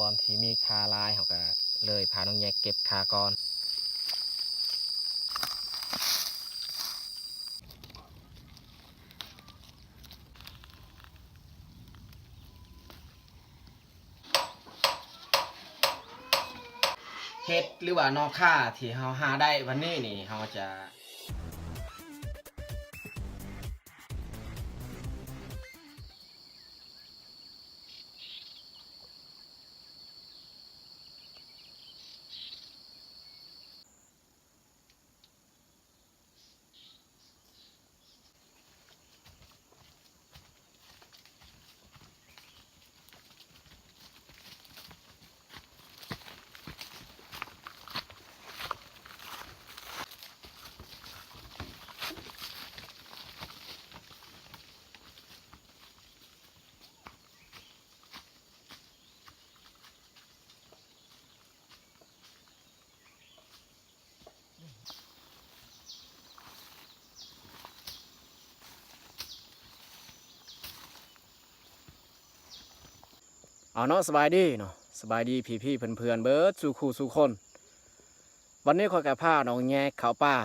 ຕອນທີ່ມີຂ່າຫຼາຍ ເຮົາກໍເລີຍພານ້ອງແຍກເກັບຂ່າກ່ອນ. ເຫັດ ຫຼືວ່າໜໍ່ຂ່າທີ່ເຮົາຫາໄດ້ວັນນີ້ນີ້ ເຮົາຈະ ເອົາເນາະ ສະບາຍດີເນາະ ສະບາຍດີພີ່ໆເພື່ອນໆເບິດສູ່ຄູ່ສູ່ຄົນ. ວັນນີ້ຂ້ອຍກໍພານ້ອງແຍກເຂົ້າປ່າ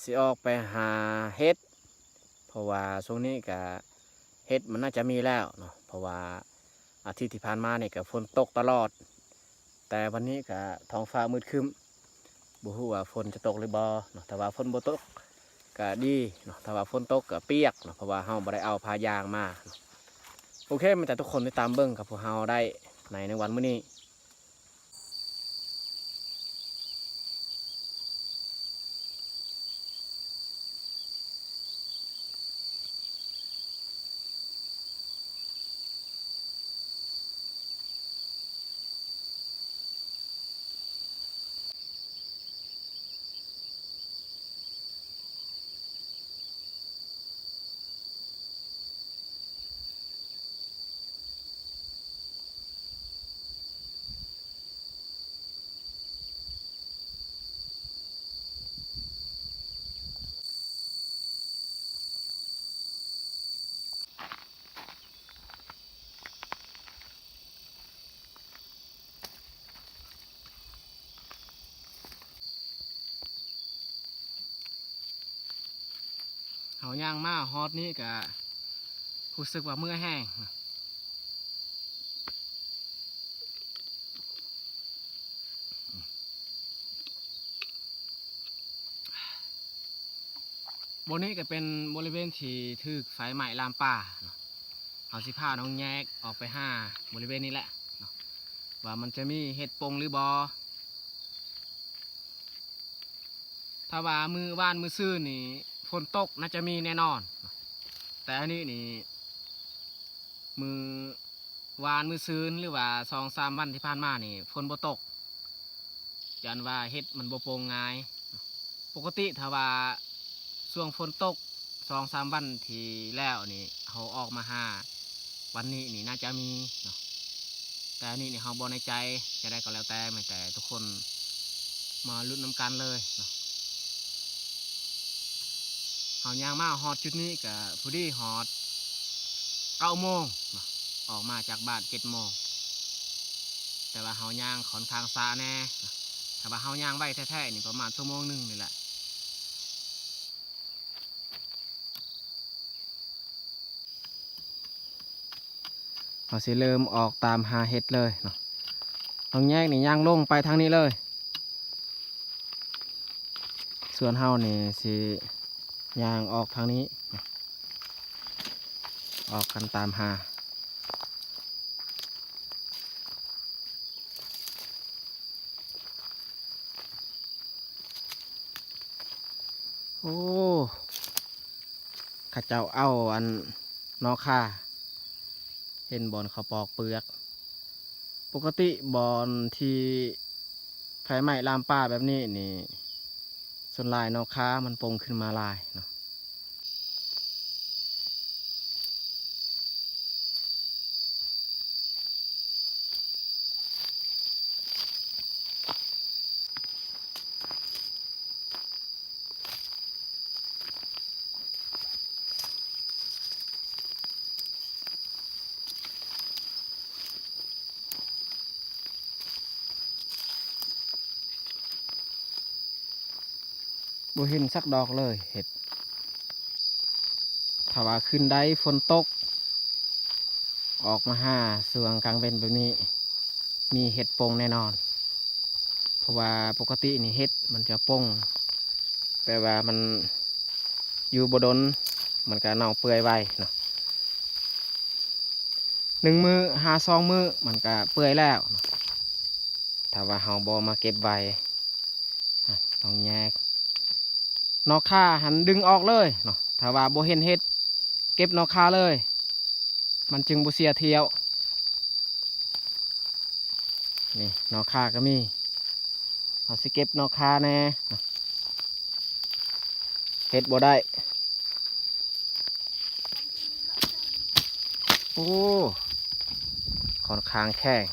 ຊິອອກໄປຫາເຫັດ ເພາະວ່າຊ່ວງນີ້ກະເຫັດມັນໜ້າຈະມີແລ້ວເນາະ ເພາະວ່າອາທິດທີ່ຜ່ານມານີ້ກະຝົນຕົກຕະຫຼອດ ແຕ່ວັນນີ້ກະທ້ອງຟ້າມືດຄຶ້ມ ບໍ່ຮູ້ວ່າຝົນຈະຕົກຫຼືບໍ່ເນາະ. ຖ້າວ່າຝົນບໍ່ຕົກກະດີເນາະ ຖ້າວ່າຝົນຕົກກະປຽກເນາະ ເພາະວ່າເຮົາບໍ່ໄດ້ເອົາຜ້າຢາງມາເນາະ. ໂອເຄ ມາຈາກທຸກຄົນຕິດຕາມເບິ່ງກັບພວກເຮົາໄດ້ໃນ ໃນວັນມື້ນີ້. ເຮົາຍ່າງມາຮອດນີ້ກະຮູ້ສຶກວ່າເມື່ອຍແຮງ. ບ່ອນນີ້ກໍເປັນບໍລິເວນທີ່ຖືກໄຟໄໝ້ລາມປ່າເນາະ. ເຮົາຊິພານ້ອງແຍກອອກໄປຫາບໍລິເວນນີ້ແຫຼະເນາະ ວ່າມັນຈະມີເຫັດປົງຫຼືບໍ່. ຖ້າວ່າມື້ວານມື້ຊືນນີ້ຝົນຕົກ ໜ້າຈະມີແນ່ນອນເນາະ ແຕ່ອັນນີ້ນີ້ ມື້ວານມື້ຊືນ ຫຼືວ່າສອງສາມວັນທີ່ຜ່ານມານີ້ ຝົນບໍ່ຕົກ ຢ້ານວ່າເຫັດມັນບໍ່ປົງງ່າຍ. ປົກກະຕິຖ້າວ່າຊ່ວງຝົນຕົກສອງສາມວັນທີ່ແລ້ວນີ້ ເຮົາອອກມາຫາວັນນີ້ນີ້ໜ້າຈະມີເນາະ ແຕ່ອັນນີ້ນີ້ເຮົາບໍ່ແນ່ໃຈ. ຈັ່ງໃດກໍແລ້ວແຕ່ ແມ່ນແຕ່ທຸກຄົນມາລຸ້ນນຳກັນເລີຍເນາະ. ເຮົາຍ່າງມາຮອດຈຸດນີ້ກະພໍດີຮອດເກົ້າໂມງເນາະ ອອກມາຈາກບ້ານເຈັດໂມງ ແຕ່ວ່າເຮົາຍ່າງຂ້ອນຂ້າງຊ້າແດ່ເນາະ. ຖ້າວ່າເຮົາຍ່າງໄວແທ້ໆນີ້ ປະມານຊົ່ວໂມງໜຶ່ງນີ້ແຫຼະ. ເຮົາຊິເລີ່ມອອກຕາມຫາເຫັດເລີຍເນາະ. ນ້ອງແຍກນີ້ຍ່າງລົງໄປທາງນີ້ເລີຍ ສ່ວນເຮົານີ້ຊິຍ່າງອອກທາງນີ້ ອອກກັນຕາມຫາ. ໂອ້ ເຂົາເຈົ້າເອົາອັນໜໍ່ຂ່າ ເຫັນບ່ອນເຂົາປອກເປືອກ. ປົກກະຕິບ່ອນທີ່ໄຟໄໝ້ລາມປ່າແບບນີ້ນີ້ ສ່ວນຫຼາຍໜໍ່ຂ່າມັນປົງຂຶ້ນມາຫຼາຍເນາະ. ເ ບໍ່ເຫັນສັກດອກເລີຍເຫັດ. ຖ້າວ່າຄືນໃດຝົນຕົກ ອອກມາຫາຊ່ວງກາງເວັນແບບນີ້ ມີເຫັດປົງແນ່ນອນ. ເພາະວ່າປົກກະຕິນີ້ເຫັດມັນຈະປົງ ແປວ່າມັນຢູ່ບໍ່ດົນ ມັນກະເນົ່າເປື່ອຍໄວເນາະ. ໜຶ່ງມື້ຫາສອງມື້ມັນກະເປື່ອຍແລ້ວເນາະ ຖ້າວ່າເຮົາບໍ່ມາເກັບໄວ. ອະ ນ້ອງແຍກ ໜໍ່ຂ່າຫັ້ນດຶງອອກເລີຍເນາະ. ຖ້າວ່າບໍ່ເຫັນເຫັດ ເກັບໜໍ່ຂ່າເລີຍ ມັນຈຶ່ງບໍ່ເສຍຖ້ຽວ. ນີ້ໜໍ່ຂ່າກໍມີ ເຮົາຊິເກັບໜໍ່ຂ່າແດ່ ເຮັດບໍ່ໄດ້. ໂອ້ ຂ້ອນຂ້າງແຂງ.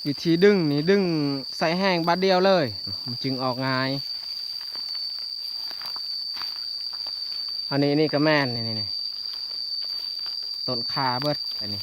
ວິທີດຶງນີ້ ດຶງໃສ່ແຮງບາດດຽວເລີຍ ມັນຈຶ່ງອອກງ່າຍ. ອັນນີ້ ນີ້ກໍແມ່ນ ນີ້ ນີ້ ຕົ້ນຂ່າເບິດ ອັນນີ້.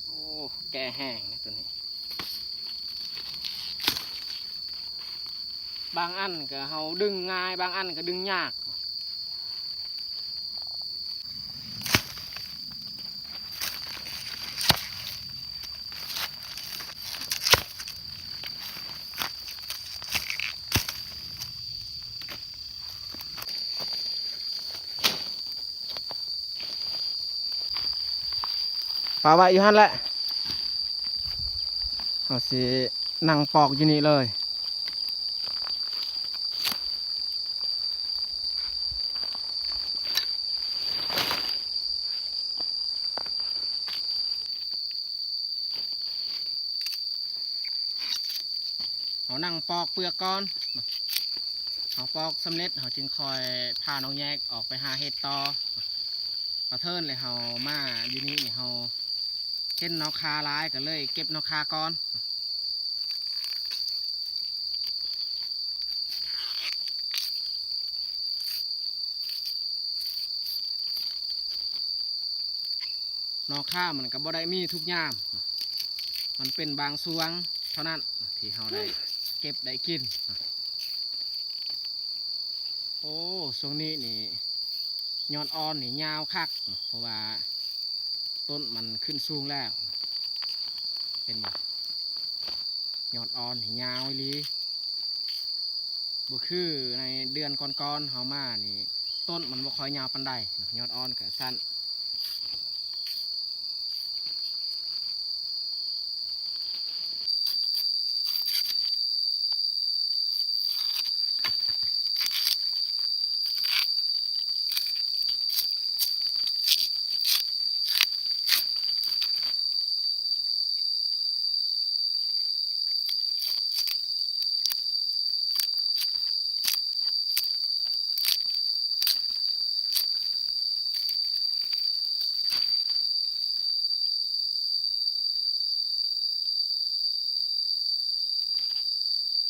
ໂອ້ ແກ່ແຮງເດ້ໂຕນີ້. ບາງອັນກໍເຮົາດຶງງ່າຍ ບາງອັນກໍດຶງຍາກ. ປະໄວ້ຢູ່ຫັ້ນແຫຼະ ເຮົາຊິນັ່ງປອກຢູ່ນີ້ເລີຍ. ເຮົານັ່ງປອກເປືອກກ່ອນ. ເຮົາປອກສຳເລັດ ເຮົາຈຶ່ງຄ່ອຍພານ້ອງແຍກອອກໄປຫາເຫັດຕໍ່. ປະເທີນແລ້ວເຮົາມາຢູ່ນີ້ນີ້ ເຮົາເຫັນໜໍ່ຂ່າຫຼາຍ ກໍເລີຍເກັບໜໍ່ຂ່າກ່ອນ. ໜໍ່ຂ່າມັນກໍບໍ່ໄດ້ມີທຸກຍາມ ມັນເປັນບາງຊ່ວງເທົ່ານັ້ນທີ່ເຮົາໄດ້ເກັບໄດ້ກິນ. ໂອ້ ຊ່ວງນີ້ນີ້ຍອດອ່ອນນີ້ຍາວຄັກ ເພາະວ່າຕົ້ນມັນຂຶ້ນສູງແລ້ວ ເຫັນບໍ່? ຍອດອ່ອນນີ້ຍາວອີ່ຫຼີ. ບໍ່ຄືໃນເດືອນກ່ອນໆເຮົາມານີ້ ຕົ້ນມັນບໍ່ຄ່ອຍຍາວປານໃດ ຍອດອ່ອນກໍສັ້ນ. ໂ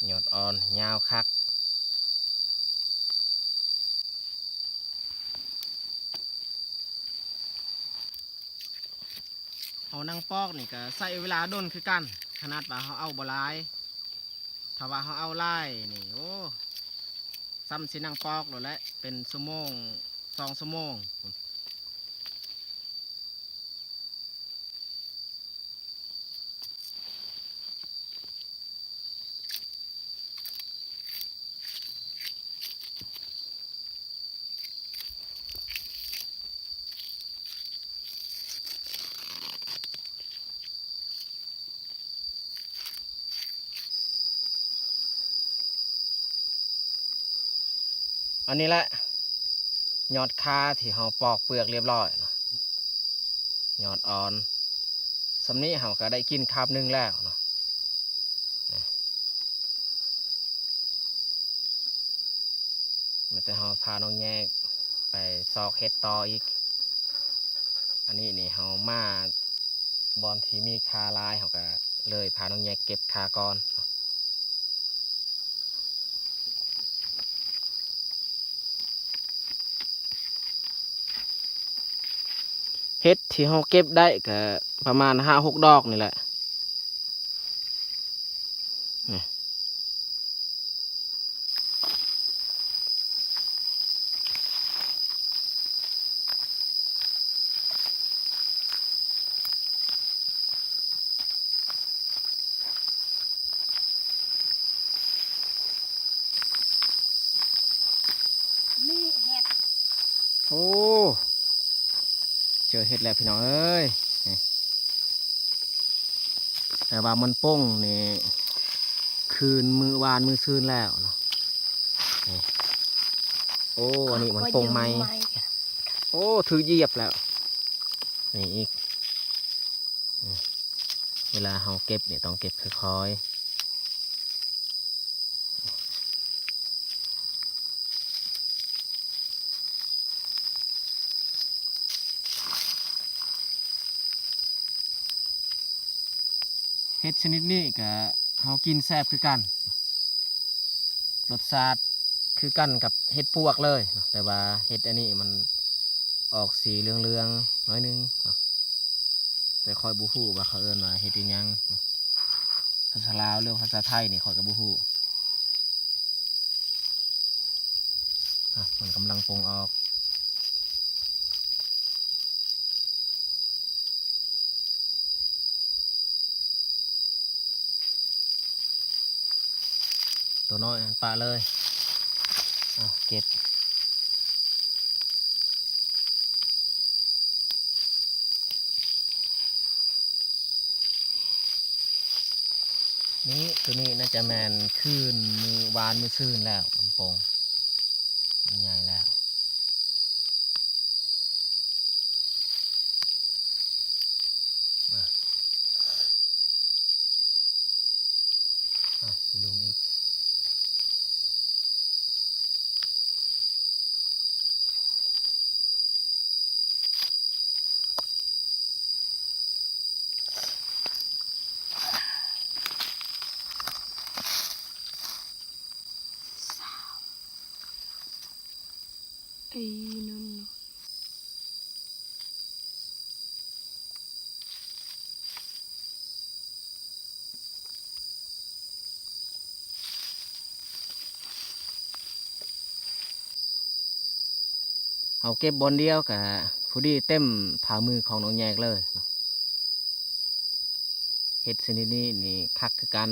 ຍອດອ່ອນຍາວຄັກ. ເຮົານັ່ງປອກນີ້ກໍໃຊ້ເວລາດົນຄືກັນ, ຂະໜາດວ່າເຮົາເອົາບໍ່ຫຼາຍ, ຖ້າວ່າເຮົາເອົາຫຼາຍນີ້ ໂອ້ ສ່ຳຊິນັ່ງປອກໂລດແຫຼະ ເປັນຊົ່ວໂມງ ສອງຊົ່ວໂມງ. ອັນນີ້ແຫຼະ ຍອດຄາທີ່ເຮົາປອກເປືອກລຽບລ້ອຍເນາະ, ຍອດອ່ອນ. ສ່ຳນີ້ເຮົາກໍໄດ້ກິນຄາບໜຶ່ງແລ້ວເນາະ. ມີແຕ່ເຮົາພານ້ອງແຍກໄປຊອກເຫັດຕໍ່ອີກ. ອັນນີ້ນີ້ເຮົາມາບ່ອນທີ່ມີຄາຫຼາຍ ເຮົາກໍເລີຍພານ້ອງແຍກເກັບຄາກ່ອນ. ເຫັດທີ່ເຮົາເກັບໄດ້ກໍປະມານຫ້າຫົກດອກນີ້ແຫຼະ. ນີ້ ນີ້ເຫັດ ໂອ້ ເຈີເຫັດແລ້ວພີ່ນ້ອງເອີຍ. ນີ້ ແຕ່ວ່າມັນປົ່ງນີ້ ຄືນມື້ວານມື້ຊືນແລ້ວເນາະ. ນີ້ ໂອ້ ອັນນີ້ມັນປົ່ງໃໝ່. ໂອ້ ຖືກຢຽບແລ້ວ. ນີ້ອີກ. ເວລາເຮົາເກັບນີ້ຕ້ອງເກັບຄ່ອຍໆ. ເຫັດຊະນິດນີ້ກະເຮົາກິນແຊບຄືກັນ, ລົດຊາດຄືກັນກັບເຫັດປວກເລີຍເນາະ, ແຕ່ວ່າເຫັດອັນນີ້ມັນອອກສີເຫຼືອງໆໜ້ອຍໜຶ່ງເນາະ, ແຕ່ຂ້ອຍບໍ່ຮູ້ວ່າເຂົາເອີ້ນວ່າເຫັດອີ່ຫຍັງເນາະ, ພາສາລາວ ຫຼື ພາສາໄທນີ້ຂ້ອຍກໍບໍ່ຮູ້. ອະ ມັນກຳລັງປົ່ງອອກ. ຕົວນ້ອຍຫັ້ນປະເລີຍ. ເອົາເກັບ. ນີ້ ຕົວນີ້ໜ້າຈະແມ່ນຄືນມື້ວານມື້ຊືນແລ້ວ, ມັນປົ່ງ ມັນໃຫຍ່ແລ້ວ. ອະ ອະ ຊິລົງອີກ. ເຮົາເກັບບ່ອນດຽວກະພໍດີເຕັມຝ່າມືຂອງນ້ອງແຍກເລີຍເນາະ. ເຫັດຊະນິດນີ້ນີ້ຄັກຄືກັນ.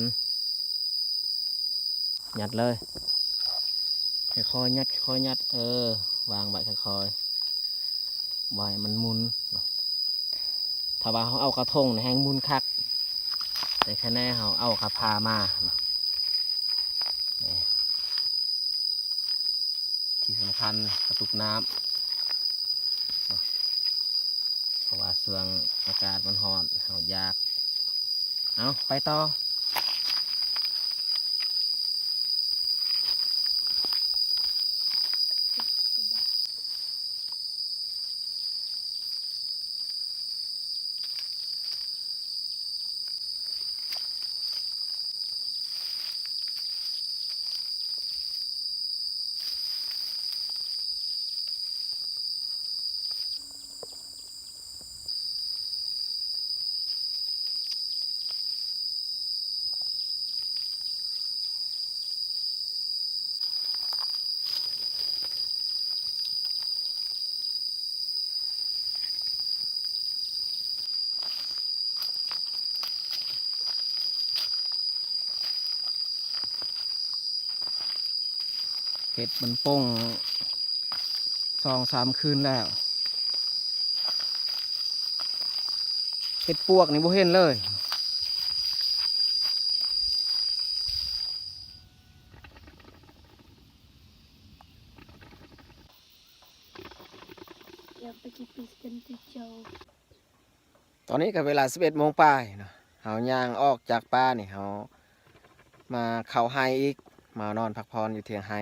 ຍັດເລີຍ ຄ່ອຍໆຍັດ ຄ່ອຍໆຍັດ ເອີ ວາງໄວ້ຄ່ອຍໆ ບໍ່ໃຫ້ມັນໝຸ່ນເນາະ. ຖ້າວ່າເຮົາເອົາກະທົງນີ້ແຮ່ງໝຸ່ນຄັກ, ແຕ່ຄະແນເຮົາເອົາກະພາມາເນາະ. ນີ້ ທີ່ສຳຄັນກະຕຸກນ້ຳເນາະ ເພາະວ່າຊ່ວງອາກາດມັນຮ້ອນ ເຮົາຢາກ. ເອົາ ໄປຕໍ່. ເ ເຫັດມັນປົ່ງສອງສາມຄືນແລ້ວ. ເຫັດປວກນີ້ບໍ່ເຫັນເລີຍ. ຕອນນີ້ກໍເວລາສິບເອັດໂມງປາຍເນາະ, ເຮົາຍ່າງອອກຈາກປ່ານີ້ ເຮົາມາເຂົ້າໄຮ່ອີກ, ມານອນພັກຜ່ອນຢູ່ຖຽງໄຮ່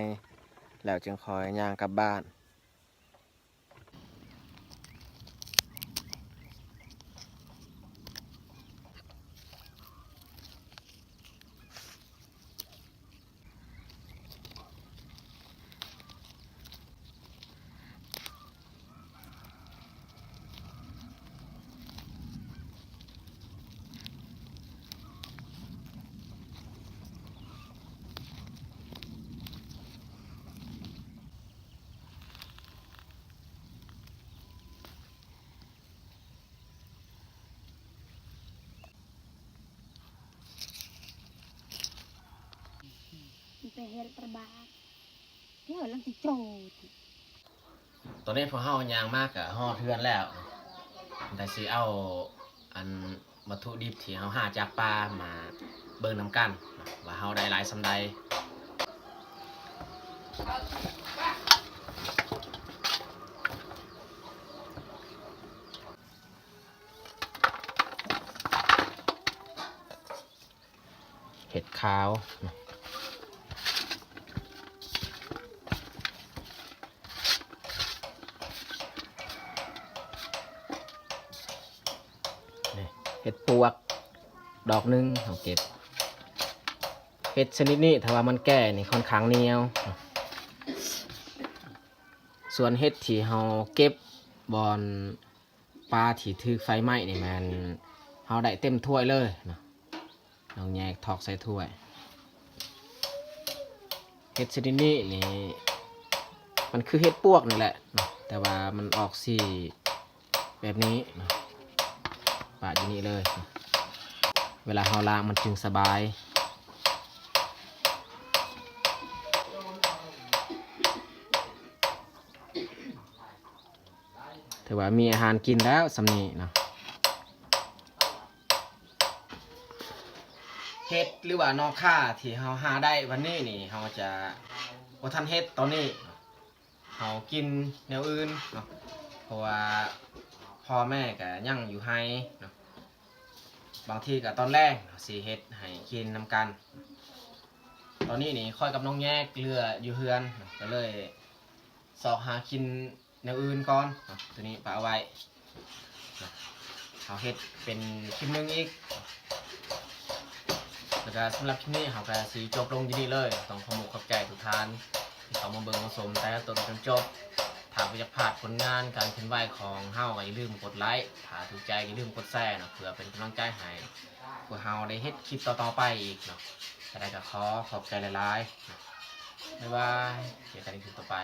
ແລ້ວຈຶ່ງຄ່ອຍຍ່າງກັບບ້ານ. ມັນໄປເຮັດປະບາດ ແລ້ວລະຊິໂຈດ. ຕອນນີ້ພວກເຮົາຍ່າງມາກະຮອດເຮືອນແລ້ວ, ແຕ່ຊິເອົາອັນວັດຖຸດິບທີ່ເຮົາຫາຈາກປ່າມາເບິ່ງນຳກັນ ວ່າເຮົາໄດ້ຫຼາຍສ່ຳໃດ. ເຫັດຂາວ ເຫັດປວກ ດອກໜຶ່ງເຮົາເກັບ. ເຫັດຊະນິດນີ້ ຖ້າວ່າມັນແກ່ນີ້ ຂ້ອນຂ້າງໜຽວ. ສ່ວນເຫັດທີ່ເຮົາເກັບບ່ອນ ປາທີ່ຖືກໄຟໄໝ້ນີ້ແມ່ນເຮົາໄດ້ເຕັມຖ້ວຍເລີຍເນາະ, ນ້ອງແຍກຖອກໃສ່ຖ້ວຍ. ເຫັດຊະນິດນີ້ນີ້ ມັນຄືເຫັດປວກນີ້ແຫຼະເນາະ, ແຕ່ວ່າມັນອອກສີແບບນີ້ເນາະ, ປະຢູ່ນີ້ເລີຍ, ເວລາເຮົາລ້າງມັນຈຶ່ງສະບາຍ. ຖືວ່າມີອາຫານກິນແລ້ວສ່ຳນີ້ເນາະ. ເຫັດ ຫຼືວ່າໜໍ່ຂ່າທີ່ເຮົາຫາໄດ້ວັນນີ້ນີ້ ເຮົາຈະບໍ່ທັນເຮັດຕອນນີ້ເນາະ, ເຮົາກິນແນວອື່ນເນາະ, ເພາະວ່າພໍ່ແມ່ກະຍັງຢູ່ໄຮ່ເນາະ, ບາງທີກະຕອນແລງເຮົາຊິເຮັດໃຫ້ກິນນຳກັນ. ຕອນນີ້ນີ້ຂ້ອຍກັບນ້ອງແຍກເຫຼືອຢູ່ເຮືອນເນາະ, ກະເລີຍຊອກຫາກິນ ແນວອື່ນກ່ອນເນາະ, ໂຕນີ້ປະໄວ້ເນາະ, ເຮົາເຮັດເປັນຄລິບໜຶ່ງອີກ. ແລ້ວກະສຳລັບຄລິບນີ້ເຮົາກະຊິຈົບລົງຢູ່ນີ້ເລີຍ. ຕ້ອງຂອບມຸກຂອບໃຈທຸກທ່ານທີ່ເຂົ້າມາເບິ່ງມາຊົມແຕ່ຕົ້ນຈົນຈົບ. ຖ້າບໍ່ຢາກພາດຜົນງານການເຄື່ອນໄຫວຂອງເຮົາ ກະຢ່າລືມກົດໄລ, ຖ້າຖືກໃຈຢ່າລືມກົດແຊເນາະ, ເພື່ອເປັນກຳລັງໃຈໃຫ້ພວກເຮົາໄດ້ເຮັດຄລິບຕໍ່ໆໄປອີກເນາະ. ຈັ່ງໃດກະຂໍຂອບໃຈຫຼາຍໆ. ບາຍບາຍ, ເຈີກັນໃນຄລິບຕໍ່ໄປ.